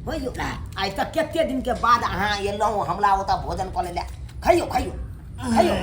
होइयो। आइ तऽ कते दिन के बाद अहाँ एलहुँ हमरा ओतऽ भोजन कऽ ले। खइयो खइयो खइयो,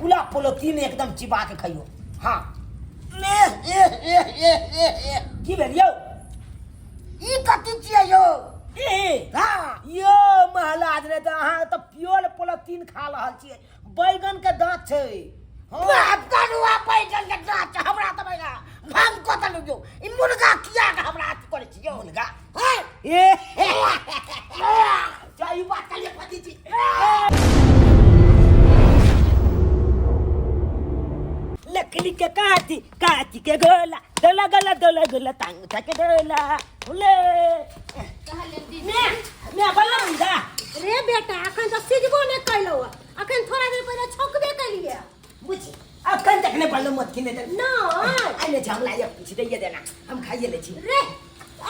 पुला पोलोथीन एकदम चिबा के खइयो। हाँ। ए ए ए ए ए ए। की भेल यौ? ई कथी छियै यौ? ए हाँ। यौ महलाज, नहि तऽ अहाँ तऽ प्योर पोलोथीन खा रहल छियै, बैगन के दाँत छै। हाँ। बाप करुआ बैगन के दाँत छै, हमरा तऽ बैगन भंग कऽ देलहुँ यौ। ई मुर्गा किया के हमरा अथी करै छी यौ? मुर्गा हैं? ए चाही बात करिए पंडित जी। लकड़ी के काठी काठी के गोला डोला गोला डोला गोला तांग तक डोला ले। कहलियै दीदी। मैं बोला मुंडा। रे बेटा, अखन तऽ सिझबो नहि कयलहुँ, अखन थोड़ा देर पहिले छौंकबे केलिए। बुझ अखन तक नहीं बोलो मत किने तक। नहि। आइ ने हमरा एक पूछ दैए देना, हम खाइए ले छी। रे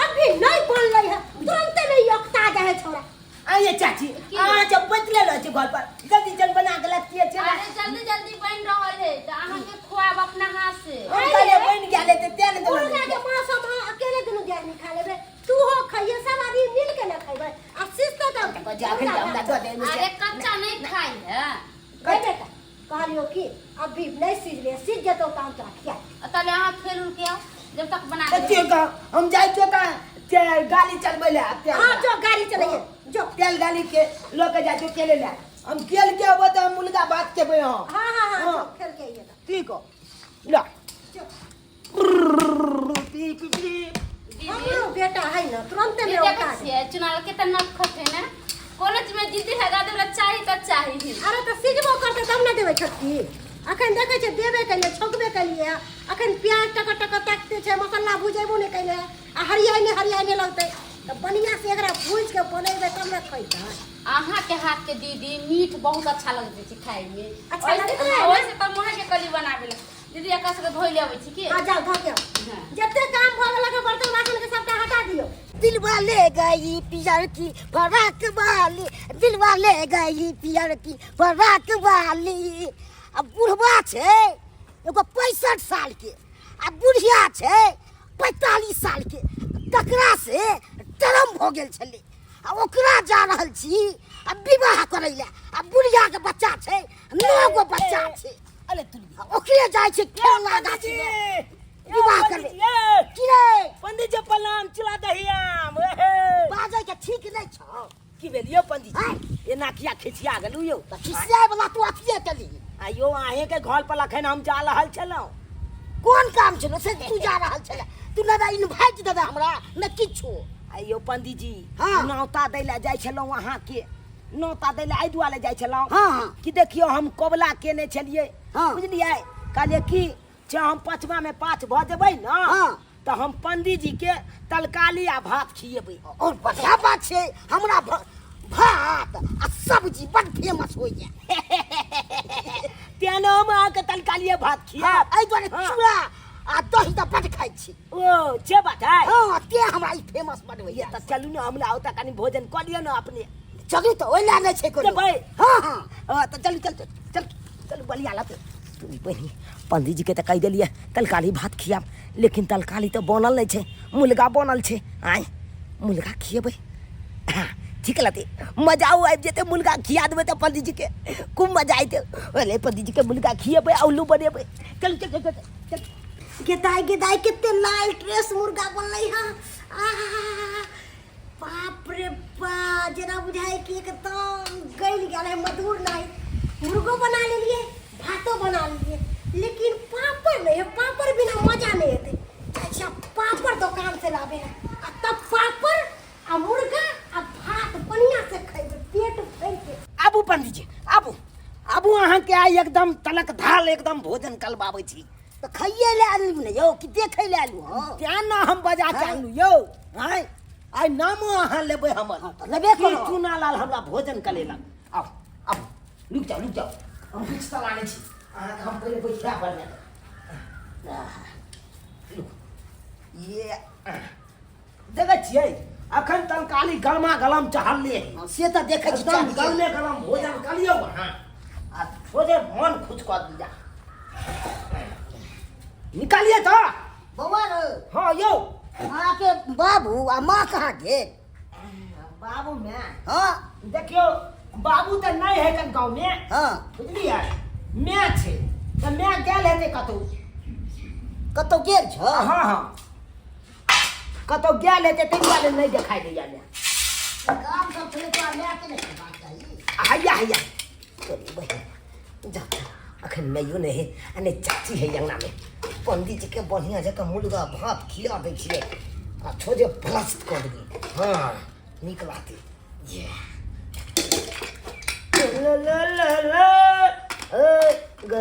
अभी नहीं बनलै है, तुरंत नहीं अकता जाए है छोरा। आइए चाची, अहाँ जब बतले रहै छी घर पर जल्दी जल्दी बना के लतिए छै। अरे जल्दी जल्दी बनि रहल है तऽ अहाँके खुआब अपना हाथ से। हम कहलियै बनि गेल हेतै तें ने देलहुँ। मुर्गा के मांस हम अहाँ अकेले दुनू आदमी खा लेबै, तू हो खाइए, सब आदमी मिल के ना खैबै आ सिस्ता तऽ जे अखन हमरा दऽ दे एहिमे से। अरे कच्चा नहीं खाइ है। रे बेटा, कहलियो कि अभी नहीं सिझले, सिझ जेतौ तऽ हम तोरा खिया। तले अहाँ खेल उल के आउ, जब तक बना तऽ के कह हम जाइ छियै तऽ ते गाड़ी चलबै लए तेल। हाँ जो गाड़ी चलैए जो। तेल गाड़ी के लऽ के जाइ छियै केले लए। हम केल के अबै तऽ हम मुर्गा भात खेबै। हम हाँ हाँ हाँ। हाँ। जो खेल के आइए तऽ। ठीक हो ला। जो। दीदी। हमरो बेटा है ना, तुरंते में दीदी उठा देखै दे। छियै चुनाव के तऽ नखत है ने, कोनो चीज में जिद्दी लगा देबला चाही तऽ चाही ही। अरे तऽ सिझबो करतै तब ने देबै छोटकी। अखन देखै छियै देबे केलियै, छौंकबे केलियै, अखन प्याज टकर टकर ताकिते छै, मसाला भुजेबो नहि केलियै आ हरियाइ नहि हरियाइ नहि लगतै तऽ बढ़िआँ से एकरा भूजि के बनेबै तब ने खैतै। अहाँ के हाथ के दीदी मीट बहुत अच्छा लगै छै खाय में। अच्छा लगैत रहै ने? ओइसे तऽ मुँहे के कली बनाबे ला। दीदी, एकरा सबके धोइ ले अबै छी की? हाँ जाओ, धो के आओ। हाँ। जते काम भऽ गेल अखन बर्तन बासन के सबटा हटा दियौ। दिलवा ले गई पियर की फराक वाली, दिलवा ले गई पियर की फराक वाली। आ बुढ़वा छै एगो 65 साल के आ बुढ़िया छै 45 साल के, तकरा से टरम भऽ गेल छलै आ ओकरा जा रहल छी आ विवाह करै लए। आ बुढ़िया के बच्चा छै, 9 गो बच्चा छै। अरे तुलबी। आ ओकरे जाइ छै केला गाछी में विवाह करबै की रे? पंडित जी प्रणाम, चुला दही आम। बाजै के ठीक नहि छौ। की भेल यौ पंडित आँय? जी, एना किया खिसिया गेलू यौ? तऽ खिसियाय वाला तू अथिये केली। आइयो अहें के घर पर अखन हम जा रहल छलहुँ। कोन काम छलो से तू जा रहल छले? तू ने इनवाइट देबे हमरा ने किछो। आइयो पंडित जी, हाँ। नौता दै लए जाइ छलहुँ अहाँके। नौता दै लए एहि दुआरे जाइ छलहुँ हाँ, हाँ। कि देखियौ हम कबला केने छलियै। हाँ। बुझलियै? कहलियै कि जे हम पचमा में पाँच भऽ जेबै ने हाँ। तऽ हम पंडित जी के तरकारी आ भात खिएबै। और बढ़िया बात छै, हमरा भात आ सब्जी बड फेमस होइया। तें ने हम अहाँके तरकारिए भात खियाएब। हाँ, एहि दुआरे हाँ। चूड़ा आ दही तऽ बड खाइ छी। ओ से बात है। हाँ, तें हमरा ई फेमस बड होइया। तऽ चलू ने हमरा ओतऽ कनि भोजन कऽ लिअ ने अपने। चलू तऽ, ओहि लए नहि छै कोनो। जेबै? हाँ हाँ। हाँ तऽ चलू चलू चलू चलू बलिया लतै। बहिनी, पंडित जी के तऽ कहि देलियै तरकारी भात खियाब, लेकिन तरकारी तऽ बनल नहि छै, मुर्गा बनल छै। आँय, मुर्गा खिएबै? हाँ ठीक लगतै, मजा आबि जेतै। मुर्गा खिया देबै तऽ पंडित जी के खूब मजा अयतै। अरे पंडित जी के मुर्गा खिएबै आ उल्लू बनेबै। चलू चलू चलू चलू। गेदाय गेदाय, कते लाल ड्रेस मुर्गा बनलै हँ। आहा, बाप रे बा, जेना बुझाइ कि एकदम गलि गेल है मधुर। नहीं मुर्गो बना लेलिए, भातो बना लेलिए, लेकिन पापड़ नहीं है। पापड़ बिना मजा नहीं एतै। जाइ छियै पापड़ दोकान से लाबे है आ तब पापड़ आ मुर्गा आ भात बढ़िया से खैबै पेट भरि के। आबू पंडित जी, आबू आबू, अहाँके आइ एकदम तलक धाल एकदम भोजन कलबाबै छी। तऽ खाइए लए आलू ने यौ कि देखै लए आलू? हँ। तें ने हम बजा के आँय? आनलू यौ। आँय, आइ नामो अहाँ लेबै हमर। हँ, तऽ लेबे कि करब। चूना लाल हमरा भोजन कलेलक। आउ आउ, रुकि जाउ रुकि जाउ, हम किछु तऽ आनै छी अहाँके। हम पहिले बैठा बढ़िआँ। ये देखै छियै अखन तरकारी गरमा गरम चढ़ले है। हँ, से तऽ देखै छी। एकदम चढ़ले। गरमे गरम भोजन करियौ अहाँ आ थोड़े मन खुश कऽ दिया। निकालिए तऽ। बौआ रौ। हाँ यौ। अहाँके बाबू आ माँ कहाँ गेल? बाबू में हाँ देखियो बाबू तऽ नहि है कन गाँव में हाँ बुझलियै माय छै तऽ माय गेल हेतै कतहु कतौ गेल छ हँ हँ कतहु गेल हेतै ताहि दुआरे नहि देखाइ दैया माय काम सब छलै तोरा मायके नहि खेबाक चाही हैया हैया तोरी बहिन जा अखन माइयो नहि है आ नहि चाची है अङ्गनामे पंडीजीके बढ़िआँ जकाँ मुर्गा भात खिया दै छियै आ छोजे भ्रष्ट कऽ देबै हँ नीक लागतै ये ला ला ला ला ओ ग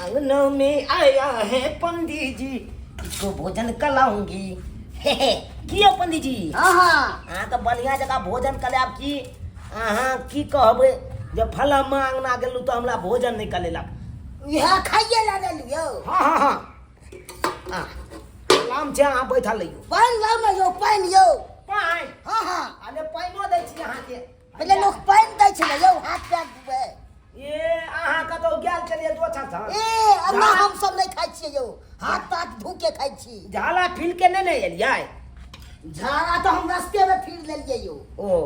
अंगना में आया है पंडित जी इसको भोजन कलाऊंगी हे हे की यौ पंडित जी हाँ हाँ अहाँ तऽ बढ़िआँ जकाँ भोजन करायब की अहाँ की कहबै जे फलामा अंगना गेलहुँ तऽ हमरा भोजन नहि करेलक इएह खाइए लए लेलियौ हँ हँ हँ आ लाम छै अहाँ बैठल रहियौ पानि लाउ ने यौ पानि यौ पानि हँ हँ अरे पानिओ दै छी अहाँके पहिले लोक पानि दै छलै यौ हाथ पैर धुबै ए अहाँ कतौ गेल छलियै दोसर ठाम ए अन्ना हम सब नहि खाइ छियै यौ हाथ ताथ धो के खाइ छी झाला फिर के नहि ने एलियै झाड़ा तऽ हम रस्ते मे फिर लेलियै यौ ओ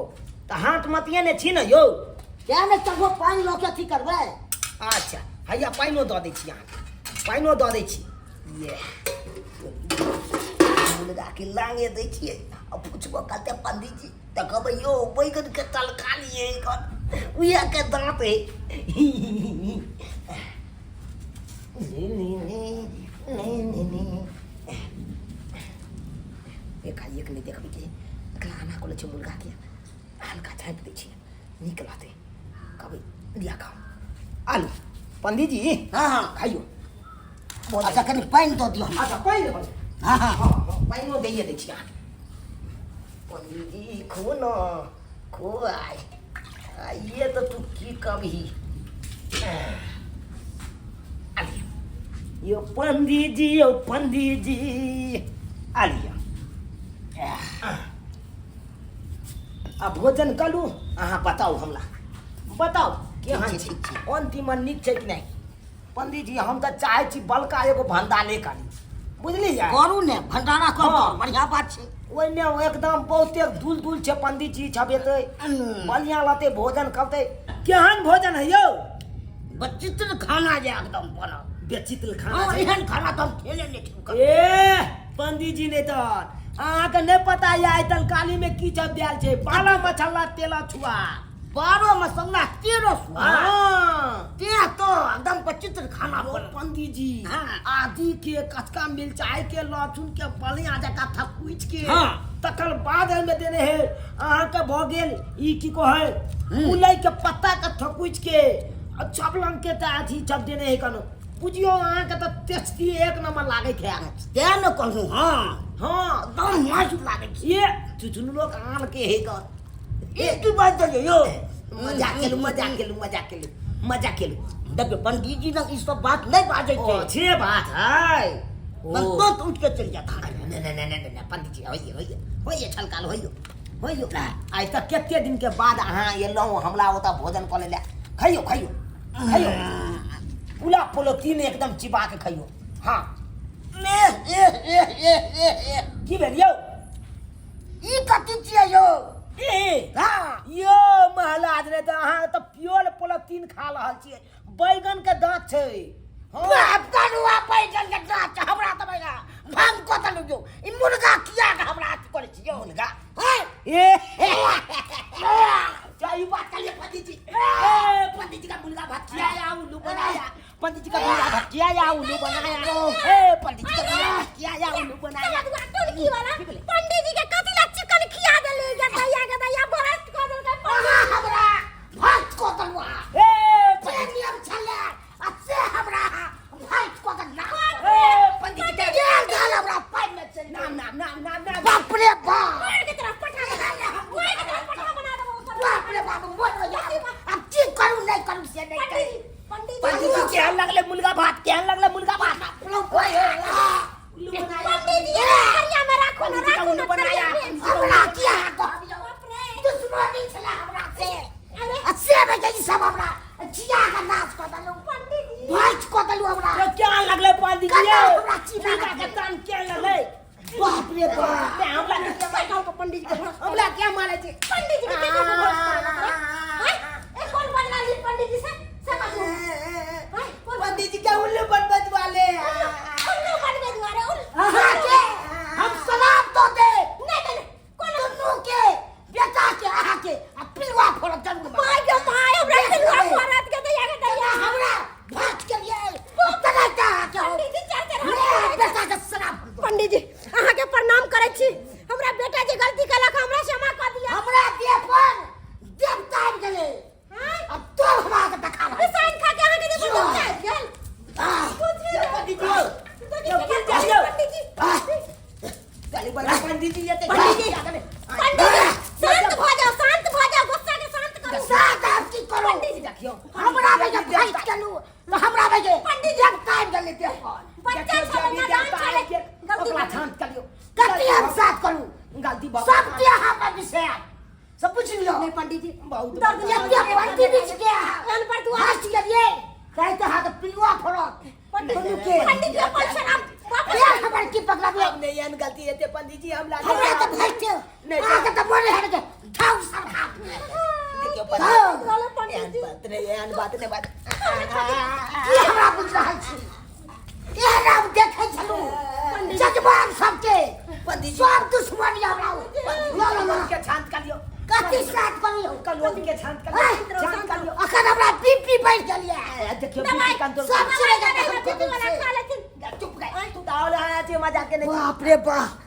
तऽ हाथ मतिये ने छी ने यौ किया ने तबो पानि लऽ के अथी करबै अच्छा हैया पानिओ दऽ दै छी अहाँके पानिओ दऽ दै छी ये मुर्गाके लांगे दै छियै आ पुछबो कहतै पंडीजी तऽ कहबै यौ बैगनके तलका लियै एखन उएहके दाँत है एकाएक नहि देखबै कि एकरा एना कऽ लै छै मुर्गाके हल्का झाँपि दै छियै नीक रहतै कहबै लिअ खाउ आलू पंडीजी हँ हँ खाइयो अच्छा कनि पानि दऽ दियौ अच्छा पानि देबै हँ हँ हँ हँ पानिओ दैए दै छी अहाँके पंडीजी खो न खो आइ आइए तऽ तू की कबही यो पंडीजी यो पंडीजी आ लिअ आ भोजन करू अहाँ बताउ हमरा बताउ केहन ठीक छै, ठीक छै अंतिम नीक छै कि नहि पंडीजी हम तऽ चाहै छी बड़का एगो भंडारे करी बुझलियै करू ने भंडारा करू हँ। बढ़िया बात छै ओहिमे एकदम बहुते दूल दूल छै पंडीजी छबेतै बढ़िआँ रहतै भोजन करतै केहन भोजन है यौ बचित्र खाना जे एकदम बनल बेचित्र खाना हँ छै। एहन खाना तऽ हम खेले नहि छी ए पंडीजी नहि तऽ अहाँके नहि पता यऽ आइ तलकाली में की सब देल छै बारह मछल्ला तेल छुआ बारह मसल्ला तेरह सुआ हाँ तें तो एकदम पचित्र खाना ओ बनल पंडीजी हाँ। आदि के कचका मिरचाई के लहसुन के बढ़िया जकाँ थकुचि के हाँ। तकर बाद एहिमे देने है अहाँके भऽ गेल ई की कहै मुलई के पत्ता के थकुचि के आ चबलंग के तऽ अथी सब देने है कनो बुझियौ अहाँके तऽ टेस्टी एक नंबर लागैत है तें ने कहलहुँ हँ हँ एकदम मस्त लागै छै ये चुचुनलोक आन के है गऽ ई की बात करियै यौ मजा केलू मजा केलू मजा केलू मजा केलू देखियौ पंडीजी लग ई सब बात नहि बाजै ओ छै से बात है ओ बस तुरंत उठि के चलि जाता नहीं नहीं नहीं नहीं नहीं पंडित जी होइए होइए होइए छलकाल होइए होइए आइ तक कते दिन के बाद अहाँ एलहुँ हमरा ओतऽ भोजन कऽ ले खइयो खइयो खइयो पुला पोलो तीन एकदम चिबा के खइयो हाँ ए ए ए ए ए ए की भेल यौ ई कथी छियै यौ ए हाँ यो महाराज ने तऽ अहाँ तऽ प्योर पोलथीन खा रहल छियै बैगन के दाँत छै हँ बाप करुआ बैगन के गाछ हमरा तऽ बैगन भांग कऽ देलहुँ यौ ई मुर्गा किया के हमरा अथी करै छी यौ मुर्गा हैं? ए क्या ई बात करिए पंडित जी ए पंडित जी का मुर्गा भात खिलाया उल्लू बनाया पंडित जी का मुर्गा भात खिलाया उल्लू बनाया ए पंडित जी का मुर्गा भात खिलाया उल्लू बनाया टोलकी वाला पंडित जी के कथी ला चिकन खिया देले गदैया गदैया बरस कऽ देलकै अहाँ हमरा भात कऽ देलहुँ अहाँ। ए जे नियम छलै आ से हमरा अहाँ भात कऽ के नाम ए पंडित जी का गेल धाल हमरा पानि मे चलि नाम नाम नाम नाम नाम बाप रे बाप कोई के तरफ पठा कोई के तरफ पठा बना देबो सब बाप रे बाप बोलो यार अब की करू नहीं करू से नहीं करू पंडित पंडित जी केहन लगले मुर्गा भात केहन लगले मुर्गा भात पंडित जी करिया में राखो ना पंडित जी का राखो उल्लू ना बनाया हमरा की अहाँ कहब यौ दुश्मनी छलै हमरा से आ से नहि ई सब हमरा जिया के नाश कऽ देलहुँ भाँज कऽ देलहुँ हमरा केहन लगले पंडित जी कना हमरा चिन्ह मुर्गा के तान केहन लगले बाप रे बाप हमरा पंडित जी के भरोसा हमरा क्या मारै छै पंडित जी के केकरो पर भरोसा करला तोरा? हैं? ए कोन बनला ली पंडित जी से से कहू हैं? कोन पंडित जी के उल्लू बनबत वाले उल्लू बनबे दुआरे उल्लू अहाँके हम सलाम दऽ दे नहीं नहीं नहीं, कोन दुनू के बेटा के अहाँके आ पिलुआ फोड़त जरूर मारब। My गे my हमरा देख पिलुआ लेबै। फोड़त के दैया के दैया जेना हमरा भात के लिए तेना के अहाँके हम पंडित जी चल चल ले बेटा के सलाम दो। पंडित जी अहाँ के प्रणाम करै छी हमरा बेटा जे गलती केलक हमरा क्षमा कऽ दिअ हमरा देह पर देवता आबि गेलै हैं? आ तो हमरा के देखा रहल रसायन खा के अहाँ के जे जो। बदल आबि गेल आह, पंडित जी यौ, गिर जाइयो। पंडित जी आह, चलू बड़ा पंडित जी एते पंडित जी पंडित जी शांत भऽ जाओ शांत भऽ जाओ गुस्सा के शांत करू साथ आब की करू पंडित जी देखियौ हमरा में जे फाइट केलू तऽ हमरा में जे पंडित जी। देवता आबि गेलै देह पर बच्चा छलै नादान छलै गलती ओकरा भऽ शांत करियौ कथी हम साथ करू गलती बहुत सब के अहाँ पर विषय सब बुझि लियौ नहीं पंडित जी बहुत दर्द जब जब पंडित जी के अहाँ कान पर दुआ हँस गेलियै कहै तऽ अहाँके पिलुआ फोड़त पंडित दुनू के पंडित जी अपन शराब वापस फेर हमर की पकड़बियौ अब नहीं एहन गलती हेतै पंडित जी हमरा हमरा तऽ भैट नहीं। अहाँके तऽ मोने हेर के ठाउ सब खा देखियौ हाँ। पंडित जी, एहन बात नहीं एहन बात नहीं बात की हमरा बुझ रहल छी एहन हम देखै छलहुँ जजमान सबके पंडित जी सब दुश्मनी हमरा पंडित ल ल ल के शांत करियौ कथी साथ करियौ कलोल के शांत करियौ शांत करियौ अखन हमरा बीपी बढ़ि गेल यऽ देखियौ दवाई बीपी कंट्रोल सब दवाई चीज दवाई बीपी वाला खा लेथिन चुप गए तू तो और आया छे मजा के नहीं बाप रे बाप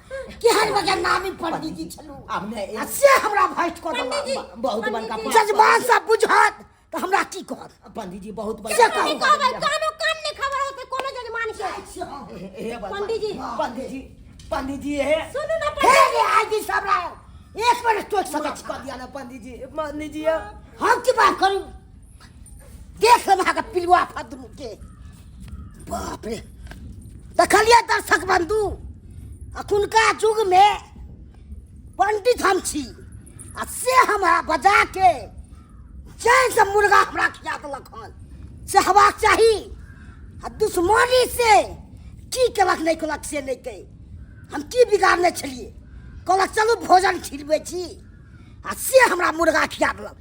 केहन बगे नामी पंडित जी छलहुँ अब नहीं आ से हमरा भैट कऽ पंडित जी देलक बहुत बड़का पंडित जी, जजमान सब बुझत तऽ हमरा की कहत पंडित जी बहुत से बड़का कहू। नहीं कहबै कानो कान नहीं खबर होते कोनो जजमान के हे भगवान। पंडित जी। पंडित जी पंडित जी हे सुनू ना हे पंडित रे आदि सब रहा एक मिनट टोक सकै माफ छी कर दिया ना पंडित जी पंडित जी हम की बात करू देख लेब अहाँके पिलुआ फदरू के बाप रे देखलियै दर्शक बंधु अखुनका युगमे पंडित हम छी आ से हमरा बजा के चैनसँ मुर्गा हमरा खिया देलक हन से हेबाक चाही आ दुश्मनी से की केलक नहि केलक से नहि कहि हम की बिगाड़ने छलियै कहलक चलू भोजन खिलबै छी आ से हमरा मुर्गा खिया देलक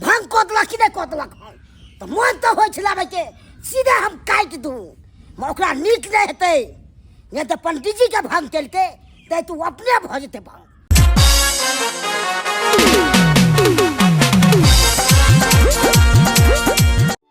भंग कऽ देलक कि नहि कऽ देलक हन तऽ मन तऽ होइ छलै के सीधे हम काटि दू मगर ओकरा नीक नहि हेतै नहि तऽ पंडीजीके भंग केलकै तऽ तू अपने भऽ जेतै भंग।